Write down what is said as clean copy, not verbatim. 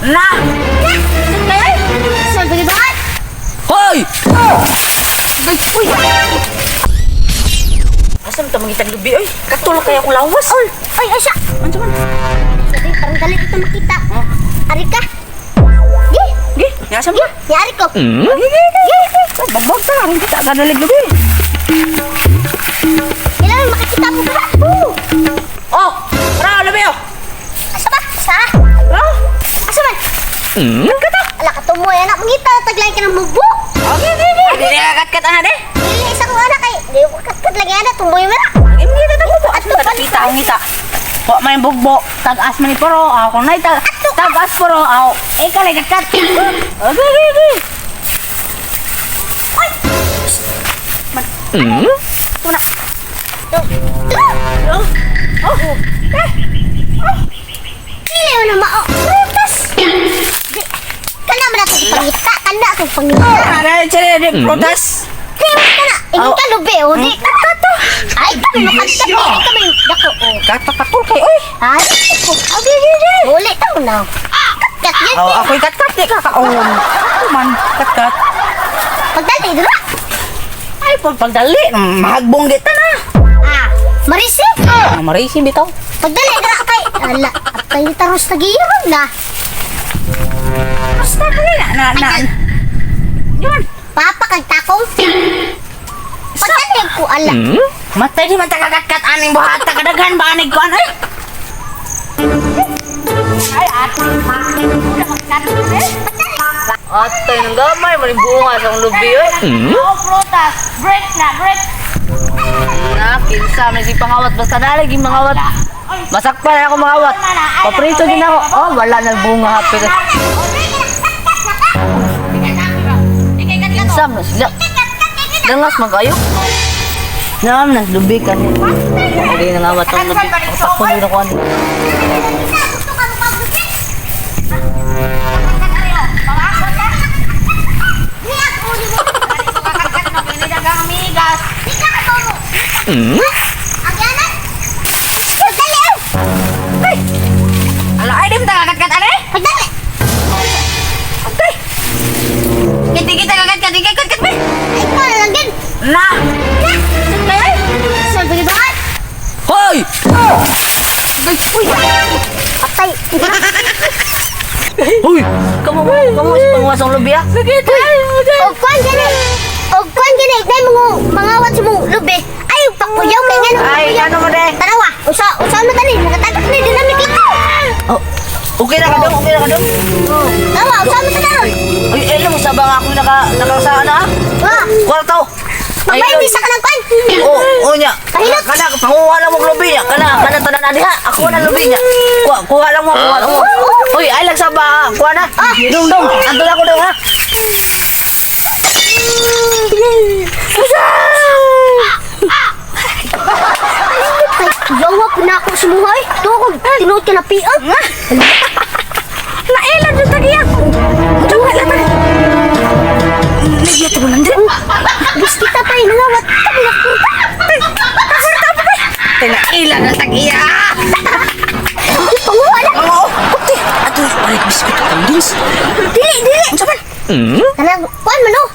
Na! Na! Kay! Sa pagibaan! Hoy! Ay, uy! Asa man ta mangitag lubi oy? Katulog kay akong lawas. Oy, ay, asa! Ano man? Sabi, parang dali ito makita. Ari ka. Gi! Gi, asa man? Yari ko. Gi, gi, gi, gi. Babag ta, aron kita ka dalig lubi. Kailangan makikita mo ka. Oh, para lubi oh. Asa ba? Asa? Ah, Asa man? kata. Ala ka tumoy, anak. Mangita, taglayan ka ng mubo. Oh, gi, gi, gi. Dili ka kat-kat ana de. Dili, isang anak kay. Di ko kat-kat lagi anak. Tumoy mo na. Gi, mangita ta bugbo. Ato ta kita ang ngita. Wa may bugbo, tag-as man ni paro, ako nay tag-as paro, aw. Eh ka lay kat-kat. Oh, gi, gi, gi. Ito na. Ito. Oh. Oh. Eh. Dili mo na mao. Prutas. Di. Kana man ako pangita. Kana ako pangita. Ara, tsere, di, prutas. Di mo kana. Ingon ka lubi, oh. Di. Kato. Ay, kami makanta. Ay, kami. Dako, oh. Katakatol kay oy. Ay, ko. Gi, gi, gi. Uli ta mo na. Kat-kat yan. Oh, ako'y kat-kat di kakaon. Ako man, kat-kat. Pagdali, dira. Ay, pag pagdali, mahagbong di ta na. Ah, marisi. Ah, marisi bitaw. Pagdali, dira kay. Ala, atay taros nagiiron na. Basta dali na na na. Yun. Papa kag takong. Pagdali ko ala. Matay di man ta kakat aning buhata kadaghan ba aning kuan ay. Ay, ate. Atay, nang gamay, maling bunga sa akong lubi, oy. Oh, prutas. Break na, break. Na, kinsa, may si pangawat. Basta nalagi mangawat. Masakpan na ako mangawat. Paprito din ako. Oh, wala na bunga hapit. Kinsa, man sila. Dangas magayo. Naam na, lubi ka ni. Hindi nangawat ang lubi. Pasakpan din ako ani. Ala, ay di man ta kakat ani. Pagdali! Okay. Kita kita kakat kat kat kat kat. Ay, ko na lang din. Na. Na! Kay! Sa pagibaan! Hoy! Ay, uy! Atay! Hoy! Kamu, kamu si pangawat sa akong lubi, ah. Og kwan gani! Og kwan gani! Nay mga mangawat sa mong lubi. Ay, pakuyaw kay ngano. Ay, ano mo de? Tanawa, usa usa na tani, mga tagak ni dinamik lang. Oh, okay na ka dong, okay na ka dong. Tawa, usa na tanon. Ay, alam mo, sabang ako naka sa ano, ah. Wa, Kwarto. mabay bisa ka ng kwan. Oh, oh nya. Kahilot. Kana panguha lang mo og lubi niya. Kana kana tanan ani ha. Ako na lubi niya. Kuha kuha lang mo, kuha lang mo. Uy, ay lang sa ba. Kuha na. Dong dong. Anto na ko dong ha. Ay, yawa po na ako sa muhay. Tuwa ko, tinuod ka na piag. Naila jud ta giya. Tunga la ta. Nagya ta lang din. Gusti ta tayo, nangawat. Tabi na kurta. Tinaila na ta giya. Hindi, panguha na. Oo, puti. Ato, palit biskuit kang dins. Dili, dili. Unsa man? Kanang, kwan man oh.